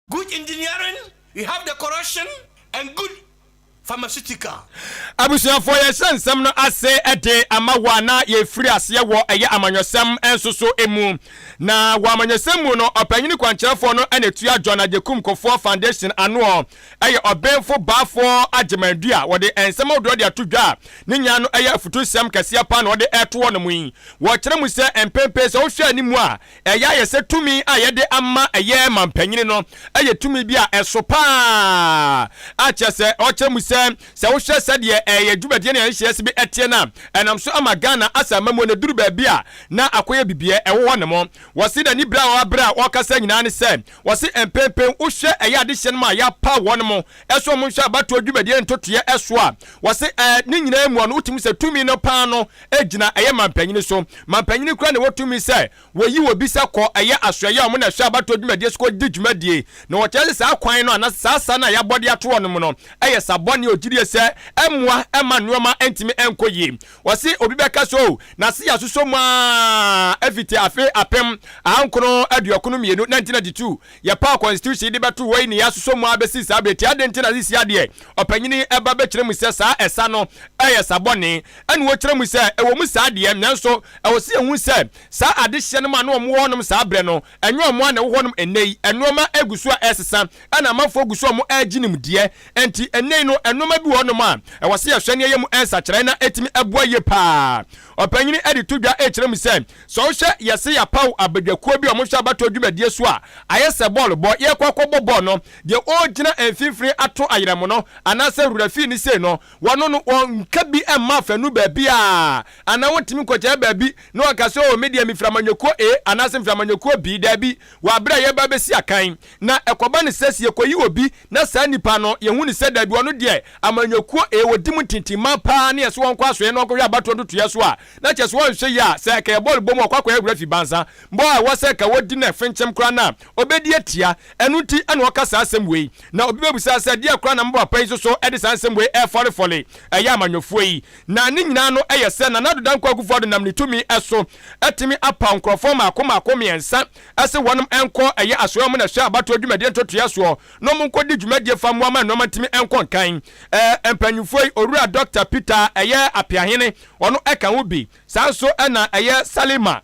Good engineering, you have the corruption and good pharmaceutical. Abusuafoɔ, yɛhyɛ nsɛm no ase de ama wɔ a na yɛfiri aseɛ wɔ ɛyɛ amanyɔsɛm nso so mu. Na wɔ amanyɔsɛm mu no, ɔpanyini kwankyerɛfoɔ no na ɛtua John Agyekum Kufuor Foundation anoɔ, ɛyɛ Ɔbenfo Baafoɔ Agyeman Dua. Wɔde nsɛm ahodoɔ de ato dwa a ne nyinaa no ɛyɛ afutusɛm kɛseɛ paa na wɔde ɛreto hɔ nom yi. Wɔkyerɛ mu sɛ mpɛn sɛ wohwɛ anim a, ɛyɛ ayɛ sɛ tumi a yɛde ama ɛyɛ mampanyini no ɛyɛ tumi bi a ɛso paa, a kyerɛ sɛ ɔkyerɛ mu sɛ sɛ wohwɛ sɛdeɛ ɛyɛ dwumadie ne ɛnhyɛ bi ɛteɛ no a, ɛnam so ama Ghana asa amamuo no duru baabi a na akɔyɛ bibiɛ ɛwɔ hɔ nom. Wɔsi n'ani bere a wɔabrɛ a wɔkasa nyinaa ne sɛ wɔsi mpɛnpɛn wohwɛ ɛyɛ adehyɛ no mu a yɛapa wɔn mo ɛso ɔmo nhwɛ abatoɔ dwumadie ntotoeɛ ɛso a, wɔsi ne nyinaa mu no, wotumi sɛ tumi no paa no egyina ɛyɛ mampanyini so. Mampanyini kura na wɔtumi sɛ wɔyi wɔ bi sɛ kɔ ɛyɛ asoɛyɛ a ɔmo na ɛhwɛ abatoɔ dwumadie so kɔ di dwumadie, na wɔkyerɛ sɛ saa kwan no anaa saa sa no a yɛabɔ de ato hɔ nom no ɛyɛ sabɔne ogyidie sɛ ɛmmoa ɛma nneɛma ntumi ɛnkɔ yie. Wɔsi obi bɛka so o na se yɛasosɔ mu a, ɛfiti afe 1992, 1992, yɛpa constitution de bɛto hɔ yi ne yɛasosɔ mu a bɛsi saa berɛ tia de nti na sisi adeɛ ɔpanyini ɛba bɛkyerɛ mu sɛ saa ɛsa no ɛyɛ sabɔne. Ɛna wɔkyerɛ mu sɛ ɛwɔ mu saa deɛ, nanso ɛwɔ sɛ yɛhu sɛ saa adehyɛ no mu a na ɔmo wɔ hɔnom saa berɛ no, ɛnyɛ ɔmo a na ɛwɔ hɔnom ɛnnɛ yi. Ɛnneɛma egu so a ɛsesa, ɛna amanfoɔ gu so a ɔmo ɛregye nimdeɛ, nti ɛnnɛ yi no ɛnneɛma bi wɔ hɔnom a ɛwɔ sɛ yɛhwɛ ne ɛyɛ mu ɛnsakyerɛ na ɛtumi ɛboa yie paa. Ɔpanyini ɛde to dwa ɛkyerɛ mu sɛ sɛ ɔhwɛ yɛse yɛapaw abadwakuo bi a ɔmo hwɛ abatoɔ dwumadie so a, ayɛ sɛ bɔɔlo bɔ, yɛkɔ akɔbɔ bɔɔl no, deɛ ɔgyina mfimfini ato ayerɛmo no anaasɛ wurafii ne sei no, wɔno no wɔnka bi mma afanu baabi a anaa wɔntumi nkɔkyerɛ baabi na wɔka sɛ, "O, me deɛ, mefiri amanyɔkuo A anaasɛ mefiri amanyɔkuo B." Daabi, wɔ abere a yɛba bɛsi akan na ɛkɔba ne sɛ si yɛkɔyi obi na saa nipa no yɛhu ne sɛ daabi, ɔno deɛ amanyɔkuo A wɔdi mu ntintimma paa ne yɛsɛ wɔnkɔ asoɛ na wɔnkɔhwɛ abatoɔ ntotoeɛ so a, na kyerɛ sɛ wɔnhwɛ yi a, sɛ ɛkɛyɛ bɔɔlo bɔ mu, ɔkɔ akɔyɛ wura fi bansa bɔ a ɛwɔ sɛ ka wɔdi no ɛfenkyɛm koraa no a ɔbɛdi atia. Ɛno nti ɛna ɔka saa asɛm wei. Na obi bɛbusa sɛ deɛ koraa na mbɔ apa yi nso so ɛde saa nsɛm wei ɛfɔlefɔle ɛyɛ amanyɔfoɔ yi, na ne nyinaa no ɛyɛ sɛ Nana Addo Dankwa Akufo-Addo nam ne tumi ɛso ɛtumi apa nkurɔfoɔ mmaako mmaako mmiɛnsa ɛsɛ wɔnom ɛnkɔ ɛyɛ asoɛ ɔmo na ɛhwɛ abatoɔ dwumadie ntotoeɛ soɔ na ɔmo nkɔdi dwumadie fa mmoa ma nneɛma ntumi ɛnkɔ nkan. Mpanyinfoɔ yi, Owura Dr Peter ɛyɛ Apiahene, ɔno ɛka ho bi. Saa nso ɛna ɛyɛ Salima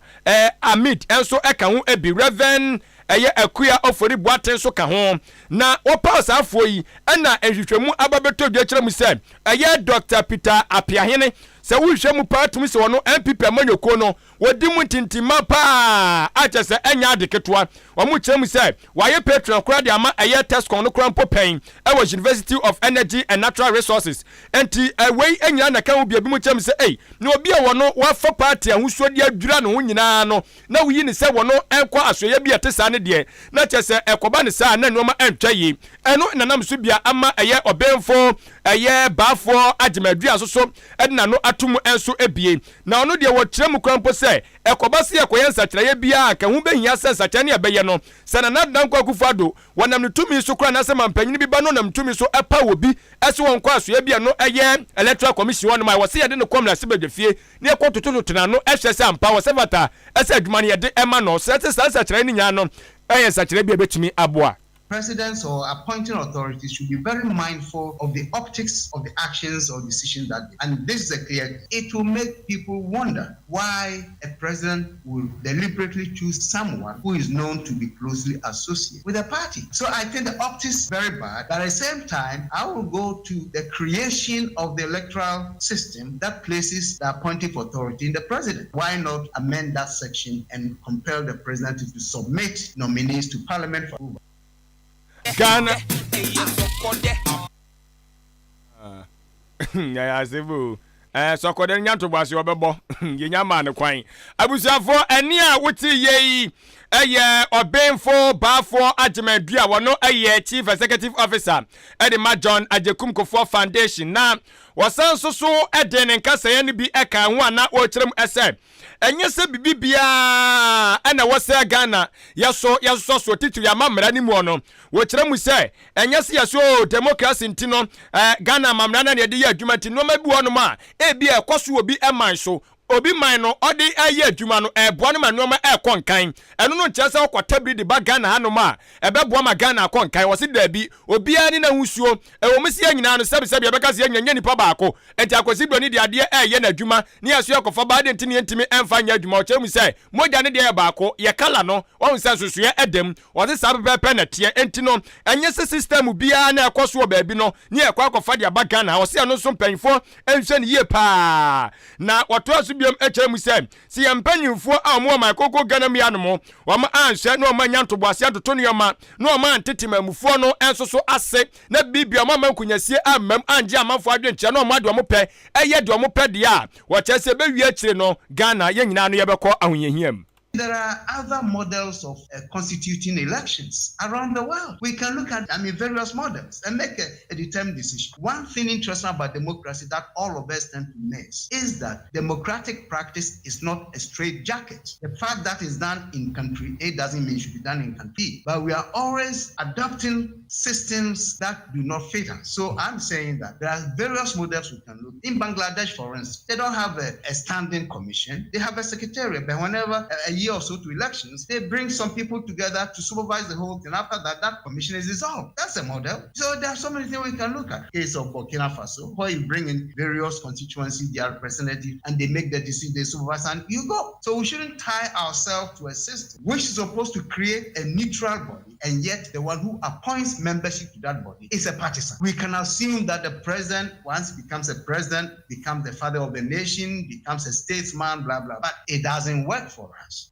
Amid ɛnso ɛka ho bi. Reverend ɛyɛ Akua Ofori Boate nso ka ho. Na wɔpaw saa afoɔ yi, ɛna nhwehwɛmu aba bɛtɔ dwa kyerɛ mu sɛ ɛyɛ Dr Peter Apiahene, sɛ wohwehwɛ mu paa tumi sɛ ɔno NPP amanyɔkuo no wɔdi mu ntintimma paa a kyerɛ sɛ ɛnyɛ ade ketewa. Wɔn kyerɛ mu sɛ wɔayɛ patron koraa de ama ɛyɛ TESCON no koraa mpo pɛn ɛwɔ University of Energy and Natural Resources. Nti ɛwei nyinaa na ka ho bia bi mu kyerɛ mu sɛ ei, na obi a wɔno wafa party ahosuo de adwira ne ho nyinaa no na woyi ne sɛ wɔno ɛnkɔ asoɛyɛ bi a ɛte saa ne deɛ, na kyerɛ sɛ ɛkɔba ne saa na nneɛma ɛntwa yie. Ɛno nanam so bia ama ɛyɛ Ɔbɛnfo ɛyɛ Baafoɔ Agyemadua nso so ɛde n'ano ato mu nso ebie. Na ɔno deɛ, wɔkyerɛ mu kora mpo sɛ ɛkɔba sɛ yɛkɔyɛ nsakyerɛeɛ biara ka ho bɛhia sɛ nsakyerɛ ne ɛbɛyɛ no sɛ Nana Dankwa Akufo-Addo wɔnam ne tumi so kora anaasɛ mampanyini bi ba no nam tumi so ɛpa wɔ bi ɛsɛ wɔn kɔ asoɛ bi a no ɛyɛ Electoral Commission hɔ nom a wɔsɛ yɛde no kɔ mmarahyɛbadwa fie ne yɛkɔ tototo n'ano ɛhwɛ sɛ ampa wɔsɛ fata ɛsɛ adwuma no yɛde ɛma no sɛ ɛte saa. Nsakyerɛ no nyinaa no ɛyɛ nsakyerɛ bi a ɛbɛtumi aboa. Presidents or appointing authorities should be very mindful of the optics of the actions or decisions that they. And this is a clear. It will make people wonder why a president will deliberately choose someone who is known to be closely associated with a party. So I think the optics is very bad. But at the same time, I will go to the creation of the electoral system that places the appointing authority in the president. Why not amend that section and compel the president to submit nominees to parliament for approval? Ghana yɛyɛ asɛm o. Sɔkɔdɛ no nyantoboase wɔbɛbɔ yɛnya maa no kwan. Abusuafoɔ, ɛne a wote yɛ yi ɛyɛ Ɔbenfo Baafoɔ Agyemadua, wɔno ɛyɛ Chief Executive Officer ɛde ma John Agyekum Kufuor Foundation. Na wɔsan nso so ɛde ne nkasɛeɛ no bi ɛka ho a na wɔrekyerɛ mu ɛsɛ ɛnyɛ sɛ biribi biara ɛna ɛwɔ sɛ Ghana yɛso yɛsosɔ soɔ, titiri ama mmara no mu no. Wɔkyerɛ mu sɛ ɛnyɛ sɛ yɛso o democracy nti no, Ghana amammerɛ no na yɛde yɛ adwuma, nti nneɛma bi wɔ nom a ebi a ɛkɔ so wɔ bi ɛman so. obi man no ɔde ɛyɛ adwuma no ɛboa no ma nneɛma ɛkɔ nkan, ɛno no nkyerɛ sɛ ɔkɔta bi de ba Ghana hanom a ɛbɛboa ma Ghana akɔ nkan. Wɔsi daabi, obiara ne n'ahosuo ɛwɔ mu si yɛn nyinaa no, sɛbisɛbi, yɛbɛka sɛ yɛn nyɛ nipa baako. Nti Akwasi Broni de adeɛ ɛɛyɛ n'adwuma ne yɛso yɛkɔfa baa de, nti ne yɛntumi ɛmfa nyɛ adwuma. Ɔkyerɛ mu sɛ mogya ne deɛ yɛ baako, yɛ colour no wɔn sɛ nsosoeɛ ɛdam. Wɔde saa pɛpɛɛpɛ na teɛ, nti no ɛnyɛ sɛ system biara na ɛkɔ so wɔ baabi no ne yɛkɔ akɔfa de aba Ghana. Wɔsi ɛno nso mpanyinfoɔ nhwɛ ne yie paa. Na wɔtoa so biom kyerɛ mu sɛ yɛn mpanyinfoɔ a wɔn wɔ man koko Ghana mu anom, wɔn anhwɛ na wɔn anya ntoboase atoto nneɛma na wɔn antete maamufoɔ no nso so ase na biribi a wɔn ama nkonyasie ammam angye amanfoɔ adwenkyerɛ na wɔn ade wɔn pɛ ɛyɛ deɛ wɔn pɛ deɛ a wɔkyerɛ sɛ ɛbɛwie akyire no, Ghana yɛn nyinaa no yɛbɛkɔ ahohiahia mu. There are other models of constituting elections around the world. We can look at, I mean, various models and make a determined decision. One thing interesting about democracy that all of us tend to miss is that democratic practice is not a straight jacket. The fact that it's done in country A doesn't mean it should be done in country B. But we are always adopting systems that do not fit us. So I'm saying that there are various models we can look. In Bangladesh, for instance, they don't have a standing commission. They have a secretariat, but whenever a year or so to elections, they bring some people together to supervise the whole thing. After that, that commission is dissolved. That's a model. So there are so many things we can look at. Case of Burkina Faso, where you bring in various constituencies, their representative, and they make the decision, they supervise, and you go. So we shouldn't tie ourselves to a system which is supposed to create a neutral body, and yet the one who appoints membership to that body is a partisan. We can assume that the president, once he becomes a president, becomes the father of the nation, becomes a statesman, blah, blah. But it doesn't work for us.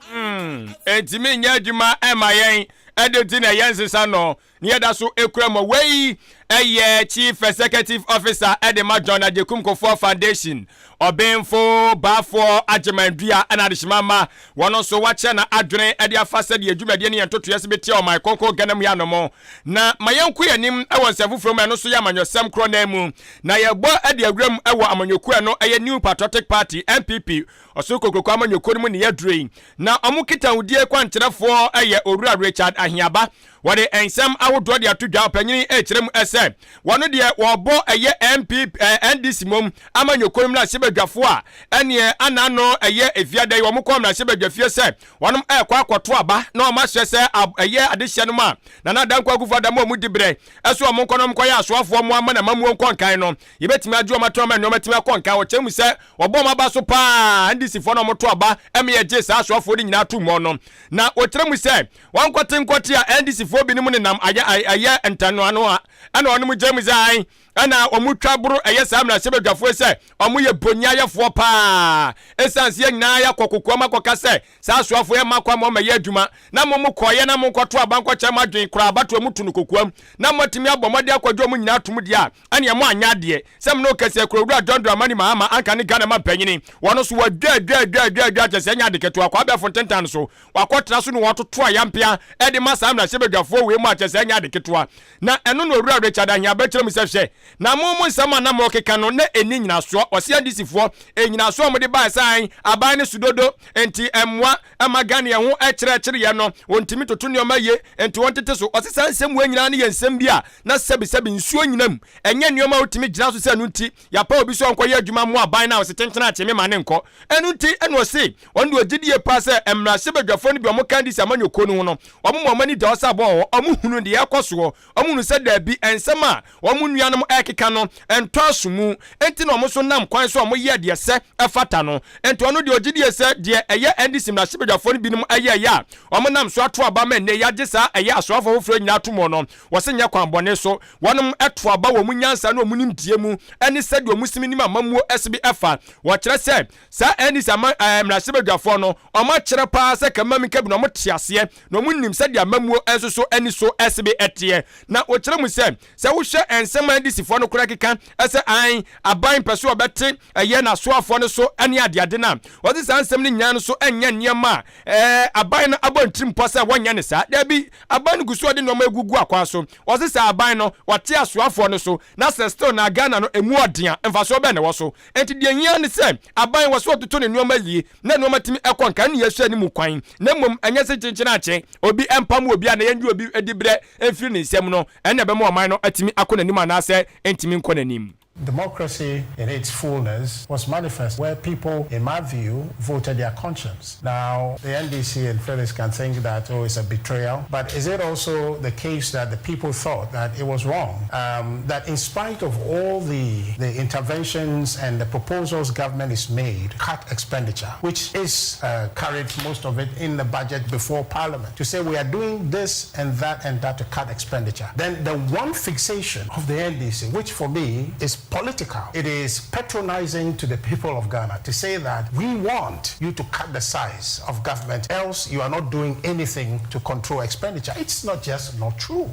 Ntumi nyɛ adwuma ɛma yɛn ɛde ti na ɛyɛ nsesa no ne yɛda so ekura mu. Wei ɛyɛ Chief Executive Officer ɛde ma John Agyekum Kufuor Foundation, Ɔbɛnfo Baafoɔ Agyemandua, ɛna adehyema ma wɔn nso wakyɛ na adwene ɛde afa sɛdeɛ dwumadie ne yɛn ntotoeɛ sɛ bɛtia ɔman kɔnkɔn Ghana mu yɛ anom. Na ma yɛnko yɛn anim ɛwɔ nsɛm foforɔ mu. Ɛno nso yɛ amanyɔsɛm korɔ nan mu na yɛbɔ ɛde awura mu ɛwɔ amanyɔkuo ɛno ɛyɛ New Patriotic Party, NPP, Ɔsoro Kokroko amanyɔkuo no mu ne yɛduro yi. Na ɔmo kita kwankyerɛfoɔ ɛyɛ Owura Richard Ahiaba. Wɔde nsɛm ahodoɔ de ato dwa. Ɔpanyin ɛkyerɛ mu ɛsɛ wɔn deɛ wɔbɔ ɛyɛ NPP NDC mom amanyɔkuo no mu mmarahyɛbadwafoɔ a ɛneɛ anano ɛyɛ efiada yi wɔn kɔ mmarahyɛbadwafie sɛ wɔn ɛkɔ akɔto aba na wɔn ahyɛ sɛ ɛyɛ adehyɛ no mu a Nana Dankwa Akufo Addo a wɔn di berɛ ɛso wɔn nkɔ na wɔn kɔyɛ asoafoɔ mu ama na mamuo nkɔ nkan no, yɛbɛtumi agye wɔn ato ama nneɛma tumi akɔ nkan. Wɔkyerɛ mu sɛ wɔbɔ wɔn aba so paa. NDC foɔ na wɔn to aba ɛmɛ yɛgye saa asoafoɔ no nyinaa to mu no, na wɔkyerɛ mu sɛ wɔn nkɔte nkɔte a NDC foɔ binom nenam ayɛ ayɛ ntanoano a ɛna wɔn gye mu sɛ ayi ɛna wɔn twa boro ɛyɛ saa mmarahyɛbadwafoɔ sɛ wɔn yɛ bonniayɛfoɔ paa, ɛsiane sɛ yɛn nyinaa yɛakɔ kokoam akɔka sɛ saa asoafoɔ yɛ ma kɔ ama ɔma yɛ adwuma na mo mo kɔɔyɛ na mo nkɔto aba nkɔkyɛ mo adwene koraa abatoɔ mu to no kokoam na moatumi abɔ mmɔde akɔgye ɔmo nyinaa tom deɛ a ɛneɛ mo anyɛ adeɛ sɛ mo no kɛseɛ kurowura John Dramani Mahama anka ne Ghana ma mpanyini wɔno so wɔdwa adwa adwa adwa adwa kyɛ sɛ ɛnyɛ ade ketewa kɔ abɛɛfo ntentan so wakɔtena so ne wɔtoto ayampea ɛde ma saa mmarahyɛbadwafoɔ wei mu akyɛ sɛ ɛnyɛ ade ketewa. Na ɛno na Owura Richard Ahia bɛkyerɛ mu sɛ, hwɛ na mo mo nsɛm a na mo keka no na ɛni nyinasoɔ. Ɔse NDC foɔ ɛnyinasoɔ a mode baa sɛ aban ne so dodo nti ɛmmoa ɛma Ghana yɛn ho ɛkyerɛkyerɛ no, wɔntumi toto nneɛma yie nti wɔntete so. Ɔse saa nsɛm wei nyinaa no yɛ nsɛm bi a na sɛbisɛbi nsuo nyinam, ɛnyɛ nneɛma a wotumi gyina so sɛ ɛno nti yɛapa obi so ɔnkɔyɛ adwuma mo aban no a ɔse tentena akyeme ma ne nkɔ. Ɛno nti ɛna ɔse ɔno de ɔgye die paa sɛ mmarahyɛbadwafoɔ no bi ɔmo ka NDC amanyɔkuo no ho no, ɔmo ma ɔmo ani da ɔsɛ abɔ wɔ ɔmo hunu deɛ ɛkɔ soɔ. Ɔmo hunu sɛ daabi, nsɛm a wɔn nuanom ɛkeka no ɛntɔ aso mu, nti na ɔmo nso nam kwan so ɔmo yɛ deɛ sɛ ɛfata no. Nti ɔno deɛ ɔgye die sɛ deɛ ɛyɛ NDC mmarahyɛbadwafoɔ no binom ɛyɛ ɛyɛ a ɔmo nam so ato aba ma nnɛ yagye saa ɛyɛ asoafoɔ foforɔ nyinaa to mu no, wɔsɛ nyɛ kwan bɔne so. Wɔnom ɛto aba wɔ mu nyansa ne ɔmo nimdeɛ mu ɛne sɛdeɛ ɔmo simi nim amammuo ɛsi bi ɛfa. Wɔkyerɛ sɛ saa NDC ama mmarahyɛbadwafoɔ no, ɔmo akyerɛ paa sɛ kama mi kabi na ɔmo te aseɛ na ɔmo nim sɛdeɛ amammuo nso so ani so ɛsi bi ɛteɛ. Na wɔkyerɛ mu sɛ wohwɛ nsɛm a NDC foɔ no kora keka ɛsɛ an aban pɛ so ɔbɛte ɛyɛ n'asoafoɔ no so ɛne adeade no a wɔde saa nsɛm no nyinaa no so ɛnyɛ nneɛma a aban no abɔ ntirim pɔ sɛ wɔnyɛ ne saa. Dabi, aban no gu so ɔde nneɛma egugu akwan so. Wɔse sɛ aban no wɔte asoafoɔ no so na sɛ still na Ghana no emu ɔden a, mfasoɔ bɛn na ɛwɔ so? Nti deɛ hia ne sɛ aban wɔ so ɔtoto ne nneɛma yie na nneɛma tumi ɛkɔ nka ne yɛhwɛ anim kwan, na mmom ɛnyɛ sɛ kyenkyen akye obi ɛmpam obi a na yɛngye obi adi berɛ mfiri ne nsam no ɛnna ɛbɛma ɔman no atumi akɔ n'anim anaasɛ ntumi nkɔ n'anim. Democracy in its fullness was manifest where people, in my view, voted their conscience. Now, the NDC and Felix can think that, oh, it's a betrayal, but is it also the case that the people thought that it was wrong? That in spite of all the interventions and the proposals government is made, cut expenditure, which is carried most of it in the budget before parliament, to say we are doing this and that to cut expenditure. Then the one fixation of the NDC, which for me is political, it is patronizing to the people of Ghana to say that we want you to cut the size of government, else you are not doing anything to control expenditure. It's not just not true.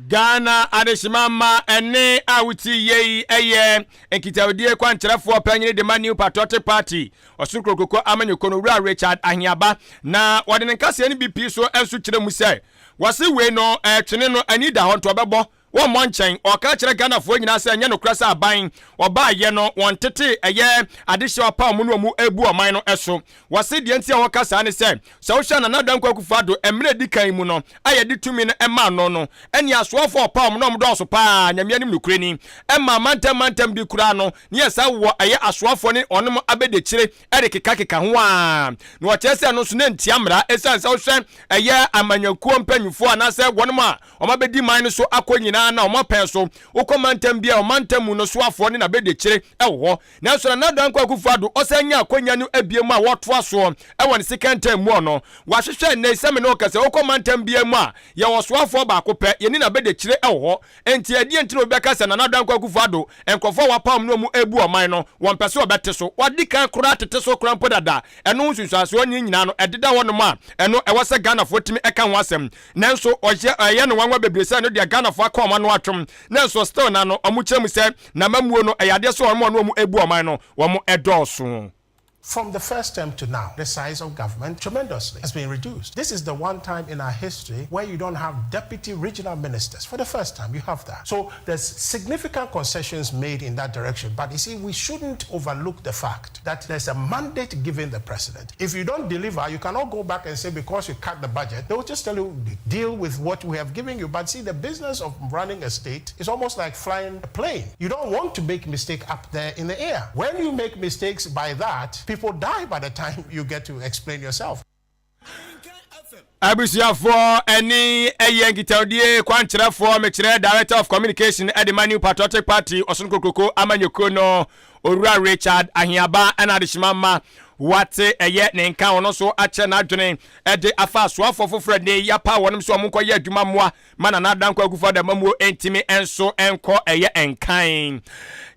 Ghana adehyemama ɛne a wotie yei ɛyɛ nkitahodie kwankyerɛfoɔ panyini de ma New Patriotic Party ɔsoro kurokoko amanyɔkuo no, Wura Richard Ahiaba, na wɔde ne nkaseɛ no bi pii so nso kyerɛ mu sɛ wɔse wei no ɛtwene no ani da hɔ nto ɔbɛbɔ wɔn mmɔ nkyɛn. Ɔka kyerɛ Ghanafoɔ nyinaa sɛ ɛnyɛ nokorɛ sɛ aban ɔbaayɛ no wɔn tete ɛyɛ adehyɛ ɔpa ɔmo ne ɔmo ebu ɔman no ɛso. Wɔse deɛ nti a wɔka saa ne sɛ wohwɛ Nana Dankwa Akufo Addo mmerɛ di kan mu no a yɛde tumi no ɛma no, ɛne asoafoɔ ɔpa ɔmo na ɔmo dɔɔso paa. Nyame anim nokorɛ ni, ɛma mantam mantam bi koraa no ne yɛ saa wɔ ɛyɛ asoafoɔ ne ɔnom abɛdekyire ɛde kekakeka ho a na wɔkyerɛ sɛ ɛno nso ne ntia mmara, ɛsiane sɛ wohwɛ ɛyɛ amanyakuo mpanyinfoɔ anaasɛ wɔnom a wɔn abɛdi man no so akɔ nyinaa na wɔn apɛn so wokɔ mantam bi a ɔmantam mu no soafoɔ ne n'abɛdekyire ɛwɔ hɔ. Nanso Nana Dankwa Akufo Addo ɔsan nya akonnwa no abie mu a wɔtoa soɔ ɛwɔ ne second term mu no, wahwehwɛ nnɛ sɛmi ne ɔkasa wokɔ mantam bi mu a yɛwɔ soafoɔ baako pɛ, yɛne n'abɛdekyire ɛwɔ hɔ. Nti ɛdeɛ nti na obi bɛka sɛ Nana Dankwa Akufo Addo nkurɔfoɔ a wapam no mu ebu ɔman no wɔn pɛ sɛ ɔbɛte so? Wadi kan koraa tete so koraa mpo dada. Ɛno nsunsuansoɔ ne nyinaa no ɛdeda hɔ nom a ɛno ɛwɔ sɛ Ghanafoɔ tumi ɛka ho asɛm. Nanso ɔyɛ ɛyɛ no nwanwa bebree sɛ ɛno deɛ Ghanafoɔ aka ɔmo ano atwom, nanso still na no ɔmo kyerɛ mu sɛ n'amamuo no ɛyɛ adeɛ sɛ ɔmo ebu ɔman no wɔn ɛdɔɔso. From the first term to now, the size of government tremendously has been reduced. This is the one time in our history where you don't have deputy regional ministers. For the first time, you have that. So there's significant concessions made in that direction. But you see, we shouldn't overlook the fact that there's a mandate given the president. If you don't deliver, you cannot go back and say because you cut the budget, they will just tell you, deal with what we have given you. But see, the business of running a state is almost like flying a plane. You don't want to make mistake up there in the air. When you make mistakes by that, people die by the time you get to explain yourself. Abusuafoɔ, ɛne ɛyɛ nkitahodie kwankyerɛfoɔ, mekyerɛ Director of Communication ɛde ma New Patriotic Party ɔsono kokroko amanyɔkuo no, Owura Richard Ahiaba, ɛna adehyema ma wate ɛyɛ ne nka wɔn nso akyɛ n'adwene ɛde afa asoafoɔ foforɔ ne yapa wɔn nso wɔn nkɔyɛ adwuma mmoa ma Nana Dankwa Akufo Addo amamuo ntumi nso nkɔ ɛyɛ nkan.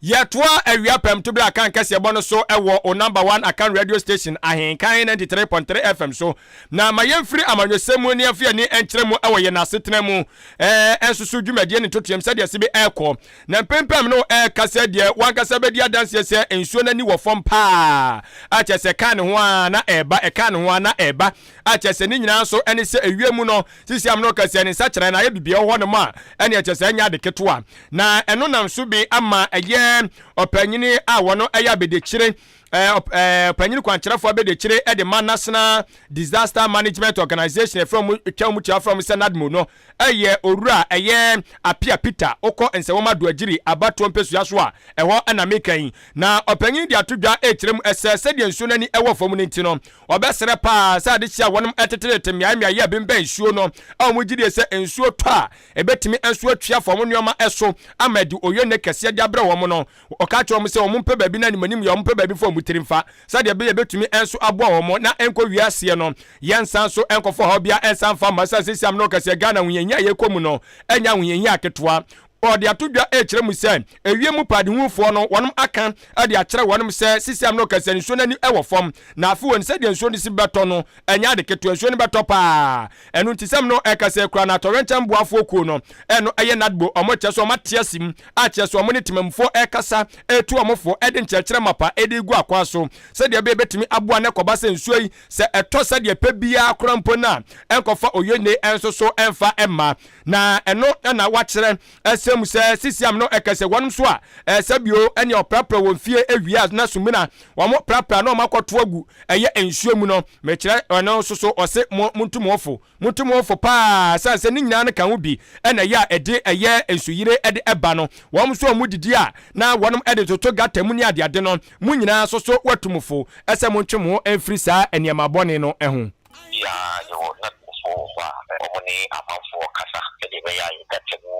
Yɛtoa awia pɛm to bere akan kɛseɛ bɔ no so ɛwɔ o number one Akan radio station Ahenkan 93.3 FM so. Na ma yɛmfiri amanyɔsɛm mu ne yɛmfa yɛni nkyerɛ mu ɛwɔ yɛn asetena mu ɛɛ nso so dwumadie ne ntotoam sɛdeɛ se bi ɛrekɔ na mpempem no ɛrekasa deɛ wankasa bɛdi adanseɛ sɛ nsuo n'ani wɔ fam paa, akyɛ sɛ ɛka ne ho a na ɛreba, ɛka ne ho a na ɛreba, akyɛ sɛ ne nyinaa nso ɛne sɛ ewie mu no sisi am no kɛseɛ ne nsa kyerɛ na ayɛ biribi ɛwɔ hɔ nom a ɛne ɛkyɛ sɛ ɛnyɛ ade ketewa. Na ɛno nam so bi ama ɛyɛ ɔpanyini a wɔno ɛyɛ abɛdekyire ɛɛ ɔpanyini kwankyerɛfoɔ abɛdekyire ɛde ma National Disaster Management Organisation, ɛfrɛ mu twɛn mu tia frɛ mu sɛ NADMO no, ɛyɛ Owura ɛyɛ Apia Peter. Wokɔ Nsawam Adoagyiri abatoɔ mpɛsua so a ɛhɔ ɛna meka yi na ɔpanyin de ato dwa ɛkyerɛ mu ɛsɛ sɛdeɛ nsuo no ani ɛwɔ fam no nti no ɔbɛsrɛ paa sɛ ade hyia wɔnom ɛtetetete mmeae mmeaeɛ a bɛmbɛn nsuo no a wɔn gyidie sɛ nsuo tɔ a ɛbɛtumi nso atua fam nneɛma ɛso ama ɛde oyɛ kɛseɛ de abrɛ wɔn no. Ɔka kyerɛ wɔn sɛ wɔn mpɛ baabi na animanim yɛ wɔn mpɛ baabi fɔ wɔn tiri mfa sɛdeɛ ɛbɛyɛ bɛtumi nso aboa wɔn na nkɔ wiaseɛ no yɛnsan so nkɔfɔ hɔ bia ɛnsan fa ma sɛ sisi am no kɛseɛ Ghana ahohiahia a yɛkɔ mu no ɛnyɛ ahohiahia aketewa. Ɔde ato dwa ɛkyerɛ mu sɛ ewie mu padehufoɔ no wɔnom aka ɛde akyerɛ wɔnom sɛ sisi am no kɛseɛ nsuo n'ani ɛwɔ fam na afi wɔn sɛdeɛ nsuo no si bɛtɔ no ɛnyɛ ade ketewa, nsuo no bɛtɔ paa. Ɛno nti sɛm no ɛkasɛ kura na atɔrɛnkyɛn boafoɔ kuo no ɛno ɛyɛ NADMO, ɔmo kyerɛ sɛ ɔmo ate ase mu akyerɛ sɛ ɔmo ne temamufoɔ ɛkasa ɛtu ɔmo fo ɛde nkyerɛkyerɛ mapa ɛde gu akwan so sɛdeɛ ɛbɛyɛ bɛtumi aboa ne kɔba sɛ nsuo yi sɛ ɛtɔ sɛdeɛ pɛ biara kora mpo no a ɛnkɔfa oyone ɛnso so ɛmfa ɛmma. Na ɛno ɛna wakyerɛ ɛsɛ Wɔkyerɛ mu sɛ sisiam no ɛkɛ sɛ wɔnom so a ɛsɛ bio ɛne ɔprapra wɔn fie awie a na sumina wɔn prapra na wɔn akɔto agu ɛyɛ nsuo mu no. Mekyerɛ ɛno nso so ɔse mo montu mo ho fo. Montu mo ho fo paa ɛsiane sɛ ne nyinaa no ka ho bi na ɛyɛ a ɛde ɛyɛ nsuyire de ɛba no. Wɔn nso a wɔdidi a na wɔnom de toto gata mu ne adeade no, mo nyinaa nso so wɔatu mo fo sɛ montwe mo ho mfiri saa nneɛma bɔne no ho. Biara yɛwɔ n'adwumfoɔ wɔ hɔ a wɔne amanfoɔ kasa sɛdeɛ ɛbɛyɛ a yɛn gata mu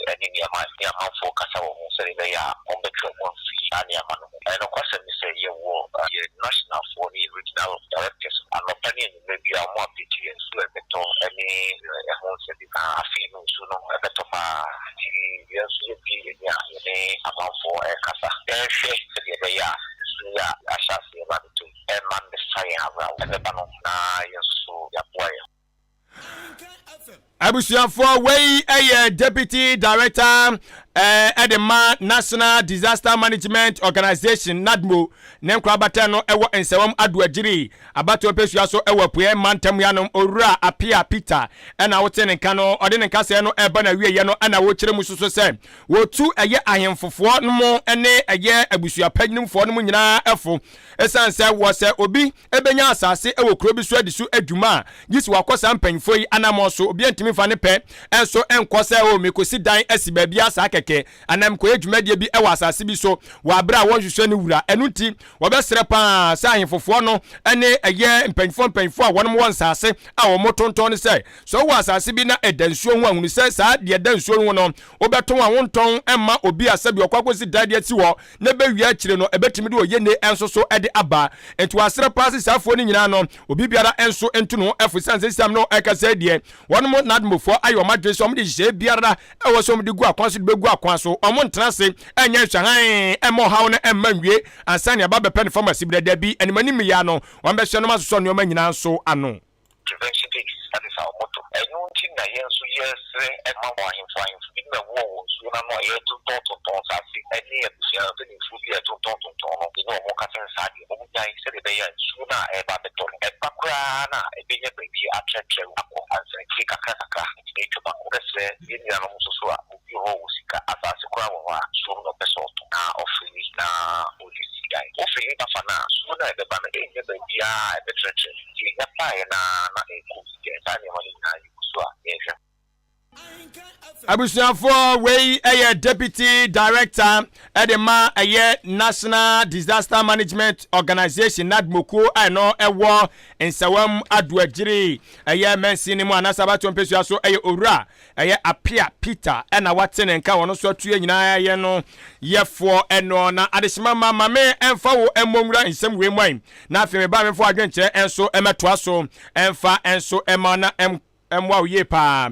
ne nneɛma ne amanfoɔ kasa wɔ ho sɛdeɛ ɛbɛyɛ a wɔbɛtwe wɔn ho afiri saa nneɛma no ho. Ɛyɛ nokwasɛm ne sɛ yɛwɔ yɛn nationalfoɔ ne yɛn regional directors anɔpa ne anwummerɛ biara wɔn update yɛn nsuo a ɛbɛtɔ ne ɛho nsɛm bi. Na afei no nsuo no ɛbɛtɔ pa ara nti yɛn nso yɛbue yɛn ani a yɛne amanfoɔ rekasa yɛrehwɛ sɛdeɛ ɛbɛyɛ a nsuo yi a ahyɛ aseɛ reba abɛtɔ yi ɛmma mmɛfa yɛn awerɛhoɔ ɛbɛba no na yɛn nso so yɛaboa yɛn ho. Abusuafoɔ, wei yɛ Deputy Director ɛde ma National Disaster Management Organization, NADMO, ne nkorabata no ɛwɔ Nsawam Adoagyiri abatoɔ mpesua so ɛwɔ Apueɛ Mantam yanom, Owura Appiah Peter ɛna wote ne nka no. Ɔde ne nkasɛɛ no ɛreba n'awieɛ no ɛna wɔkyerɛ mu soso sɛ wɔtu ɛyɛ ahemfofoɔ no mo ne ɛyɛ abusuapanyinimfoɔ no mo nyinaa ɛfo ɛsiane sɛ wɔ sɛ obi bɛnya asase wɔ kuro bi so adi so adwuma a, gye sɛ wakɔ saa mpanyimfoɔ yi anammɔn so. Obiara ntumi mfa ne pɛ nso nkɔ sɛ, oh, mekɔsi dan asi baabiara saa kɛkɛ, anaa mekɔyɛ dwumadie bi wɔ asase bi so wɔ aberɛ a wɔnhwehwɛ ne wura. Ɛno nti, wɔbɛsrɛ pa ara sɛ ahemfofoɔ no ne ɛyɛ mpanyimfoɔ mpanyimfoɔ a wɔnom wɔ nsase a wɔtontɔn no sɛ, sɛ wowɔ asase bi na ɛda nsuo ho a, hunu sɛ saa deɛ ɛda nsuo no ho no, wobɛtɔn a wontɔn mma obi a sɛbi ɔkɔ akɔsi dan de asi hɔ na ɛbɛwie akyire no ɛbɛtumi de oyene nso so de aba. Enti wɔasrɛ paa se saa afuo no nyinaa no obi biara nso ntu ne ho fo esiane sɛ siam no ɛkasa yi deɛ wɔnom NADMOfoɔ ayɛ wɔn adwene sɛ wɔn de nhyehyɛeɛ biara ɛwɔ sɛ wɔn de gu akwan so de bɛgu akwan so. Wɔn ntena ase nyɛ nhwɛhan mma ɔhaw no mma nwie ansa na yɛaba abɛpɛ no fam asiberɛ. Dabi, animanim yi ara no wɔn bɛhyɛ nom asosɔ nnoɔma nyinaa nso ano. Prevention days that is our motto. Ɛno nti na yɛn nso yɛresrɛ ma wɔn ahemfo ahemfo binom a ɛwowɔ wɔ nsuo no ano a yɛretontɔn tontɔn nsase ne abusua mpanimfoɔ bi a ɛtontɔn tontɔn no, yɛne wɔn kasa sɛ saa deɛ wɔnnyae sɛdeɛ ɛbɛyɛ a nsuo no a ɛreba abɛtɔ no ɛba koraa no a ɛbɛnya baabi atrɛtrɛw akɔ ansa akyire kakra kakra atumi atwam akɔ. Yɛbɛsrɛ yɛn nuanom nso so a Obi wɔ hɔ a ɔwɔ sika, asase koraa wɔ hɔ a, nsuo no na ɔpɛ sɛ ɔtɔ na ɔfili na ɔde si dan. Wofili ba fa no a, nsuo no a ɛbɛba no ɛnyɛ baabiara a ɛbɛtrɛtrɛ. Nti ɛnya baeɛ no ara na ɛrekɔ obi dan. Saa nneɛma no nyinaa yɛgu so a yɛrehwɛ ho. Abusuafoɔ, wei yɛ Deputy Director de ma ɛyɛ National Disaster Management Organization, NADMO kuo a ɛno ɛwɔ Nsawam Adoagyiri ɛyɛ mansin no mu anaasɛ abatoɔ mpesua so ɛyɛ Owura Ɛyɛ Appiah Peter na wate ne nka wɔ no so atuo nyinaa yɛ no yɛfoɔ ɛnoɔ na adehyema ma ma me ɛmfa wo ɛmmɔ nwura nsɛm wei mu ai na afei me ba memfa w'adwenkyerɛ ɛnso ɛmɛtoa so ɛmfa ɛnso ɛma na ɛmmoa wo yie paa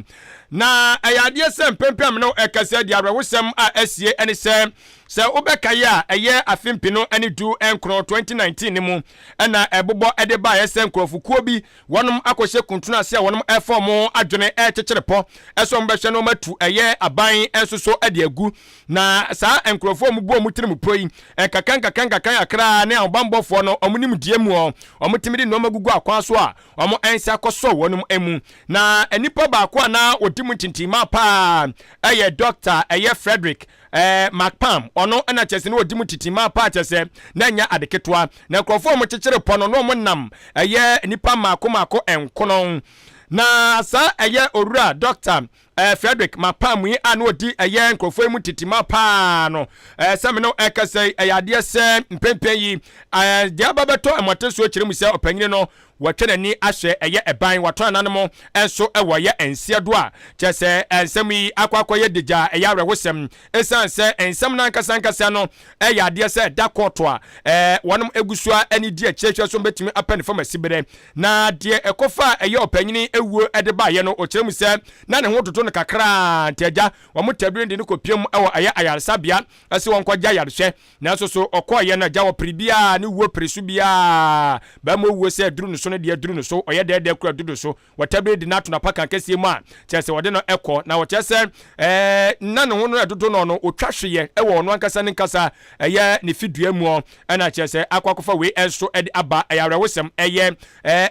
na ɛyɛ adeɛ sɛ mpempem a me ne wo ɛkasa di awerɛhosɛm a asie ɛne sɛ sɛ wobɛkaeɛ a ɛyɛ afe mpeno ne 19 2019 no mu ɛna ɛbobɔ ɛde baeɛ sɛ nkurɔfokuo bi Wɔnom akɔhyɛ kuntunu ase a wɔnom ɛfa wɔn adwene ɛrekyekyere pɔ sɛ wɔn bɛhwɛ na wɔn atu ɛyɛ aban nso so de agu. Na saa nkorɔfoɔ a wɔn bu wɔn tirim pɔ yi, nkakra nkakra nkakra nkakra ne ahobanbɔfoɔ no wɔn nimdeɛ mu wɔn tumi de nnoɔma gugu akwan so a wɔn nsa kɔsɔ wɔnom mu. Na nipa baako a na ɔdi mu ntintimmaa paa ɛyɛ Dɔkta ɛyɛ Frederick ɛɛ MacPam, ɔno na kyerɛ sɛ na ɔdi mu ntintimmaa paa kyerɛ sɛ na ɛnyɛ ade ketewa. Na nkurɔfoɔ a wɔkyekyere pɔ no, na wɔnam ɛyɛ nnipa mmaako mmaako nkono. Na saa ɛyɛ Owura Dɔkta eh, Frederick Mapam yi a na ɔdi ɛyɛ nkurɔfoɔ yi mu titima paa no, eh, sɛ me no ɛkasa yi, ɛyɛ adeɛ sɛ mpɛmpɛn yi, eh, deɛ aba bɛtɔ mmɔten soɔ kyerɛ mu sɛ ɔpanyini no Wɔatwa n'ani ahwɛ ɛyɛ ɛban, watɔn ananom nso wɔ ɛyɛ nseɛ do a, kyerɛ sɛ nsɛm yi akɔ akɔyɛ degya a ɛyɛ awerɛhosɛm esiane sɛ nsɛm no ankasa ankasa no yɛ adeɛ sɛ ɛda kɔɔto a wɔnom gu so ara ani di akyire hwɛ so wɔbɛtumi apɛ ne fam asiberɛ. Na deɛ ɛkɔfaa ɛyɛ ɔpanyini wuo de baeɛ no, ɔkyerɛ mu sɛ na ne ho dodo no kakra nti agya wɔn taduro de no kɔpiam wɔ ɛyɛ ayaresabea sɛ wɔnkɔgye ayarehwɛ. Nanso so ɔkɔeɛ no, agya ɔpere biara ne wuo pere so biara, bɛma owuo sɛ aduru no so. so no deɛ duru no so, ɔyɛ dɛɛdɛɛ kura dudu so, wɔtabere de no ato n'apakan kɛseɛ mu a kyerɛ sɛ wɔde no kɔ, na wɔkyerɛ sɛ ɛɛ na ne ho no ɛdodo no no ɔtwa hweyɛ ɛwɔ ɔno ankasa ne nkasa ɛyɛ ne fidua muɔ, ɛna kyerɛ sɛ akɔ akɔfa wei ɛnso ɛde aba. Ɛyɛ awerɛhosɛm. Ɛyɛ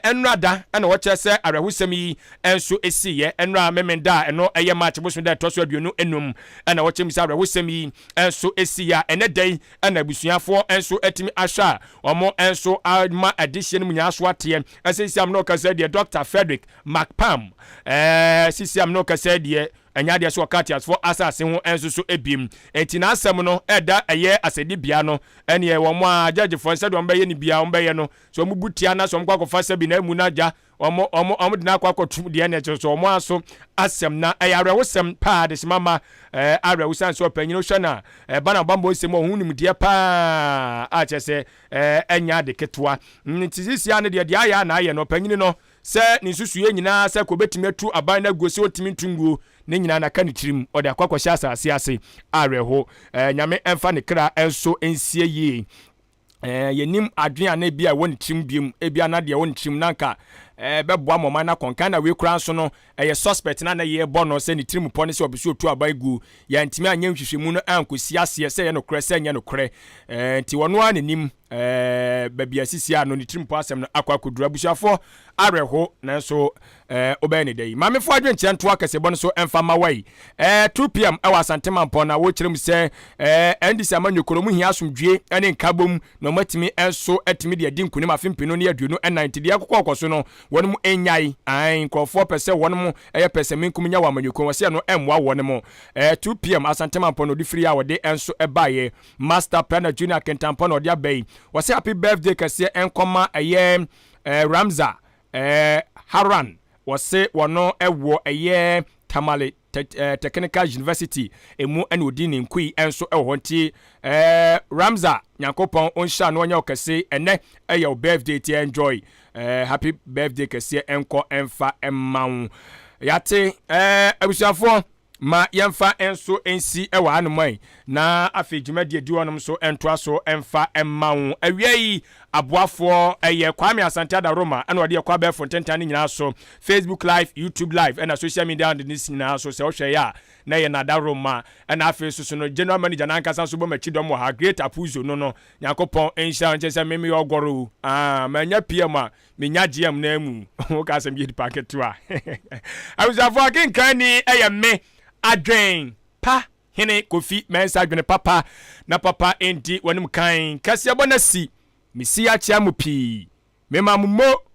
ɛnora ɛna wɔkyerɛ sɛ awerɛhosɛm yi ɛnso ɛsiiɛ ɛnora Memenda a ɛno ɛyɛ March bosom da ɛtɔ so 25, ɛna wɔkyerɛ mu sɛ awerɛhosɛm yi ɛnso ɛsiiɛ a ɛnɛ da yi ɛna abusuafoɔ ɛnso atumi ahwɛ a wɔn ɛnso ama adehyɛ no mu nyinaa so ateɛ. Ɛsɛ sisi am na ɔkasa deɛ, Dr Frederick McPam, sisi am na ɔkasa deɛ, ɛnyɛ adeɛ so ɔka ateasefoɔ asase ho ɛnso so ebiem. Eti n'asɛm no ɛda ɛyɛ asɛdibea no, ɛneɛ wɔn a gyagyefoɔ sɛdeɛ wɔn bɛyɛ ne bia wɔn bɛyɛ no so, wɔn bu tia na so wɔn kɔ akɔfa sɛbi na emu n'agya wɔn de n'akɔ akɔtum deɛ, na ɛkyerɛ so wɔn aso asɛm na ɛyɛ awerɛhosɛm paa de sima ma awerɛhosan sɛ ɔpanyin hwɛ na ɛba na bambɔ nsɛm ɔho nimdeɛ paa a kyerɛ sɛ ɛnya ade ketewa. Nti sisia no deɛ ayɛ a na ayɛ no, ɔpanyin no sɛ ne nsusuiɛ nyinaa sɛ kò bɛtumi atu aban no aguo, sɛ ɔntumi ntu nguo ne nyinaa naka ne tirim, ɔde akɔ akɔhyɛ asase ase. Awerɛho. Nyame ɛmfa ne kra ɛnso nsie yie. Yɛnim adwene a na ebi a ɛwɔ ne tirim biem, ebi a na deɛ ɛwɔ ne tirim nanka bɛboa ma ɔman no akɔnkan na wei koraa nso no ɛyɛ suspect na yɛbɔ no sɛ ne tirim pɔ ne sɛ ɔbɛ so otu aban gu. Yɛntumi anyɛ nhwehwɛmu no ankɔsi aseɛ sɛ ɛyɛ nokorɛ sɛ ɛnyɛ nokorɛ. Nti wɔn ara n'anim baabi a sisi a no ne tirim pɔ asɛm no akɔ akɔduru. Abusuafoɔ awerɛho, nanso wobɛyɛ ne da yi maamefoɔ adwenkyerɛ ntoa kɛsɛbɔ no so ɛmfa ma wa yi. 2 p.m. ɛwɔ Asantemampɔn na wɔkyerɛ mu sɛ NDC amanyɔkuro mu hia asomdwie ne nkabom na ɔmatumi nso atumi de adi nkonim afe 2024. Nti deɛ ɛkokɔ kɔ so no, wɔn mu nyae ae. Nkurɔfoɔ pɛ sɛ wɔn mu ɛyɛ pɛ sɛ menkum nya wɔ amanyɔkuo wɔ sɛ ɛno ɛmmoa wɔn mu. 2 p.m. Asantemampɔn na ɔde firi a wɔde nso ɛbaeɛ. Master Planner Junior Kentampɔn na ɔde aba yi, wɔsɛ happy birthday kɛseɛ ɛnkɔma ɛyɛ Ramza Haran. Wɔse wɔno ɛwɔ ɛyɛ Tamale Technical University emu ɛna odi ne nkui nso ɛwɔ hɔ. Nti Ramza, Nyankopɔn ɔnhyira no, ɔnyɛ ɔkɛse. Ɛnɛ ɛyɛ wo birthday, ti enjoy. Happy birthday kɛseɛ ɛnkɔ ɛmfa ɛma wo. Yate. Abusuafoɔ, ma yɛmfa nso nsi ɛwɔ hanom yi na afei dwumadie di hɔnom nso ntoa so ɛmfa ɛma wo. Awia yi aboafoɔ ɛyɛ Kwame Asante Adaroma, ɛna ɔde ɛkɔ abɛɛfo ntentan no nyinaa so, Facebook Live, YouTube Live, ɛna social media de ne nyinaa so. Sɛ wohwɛ yɛ a, na yɛ Nadaroma. Ɛna afei nso so no, general manager n'ankasa nso bɔ m'akyi dɔm wɔ ha, Great Apuzo no. Nyankopɔn nhyira nkyɛn sɛ meme yɛ ɔgɔrɔ o. Ah, manya PM a menya GM na mu woka asɛm yɛ nipa ketewa. Abusuafoɔ, akenkan ni ɛyɛ me Adwen Pa Hene Kofi Mɛnsa. Adwene papa na papa nti wɔnom kan kɛseɛ bɔ no si mesi akyea mu pii mema mo mo.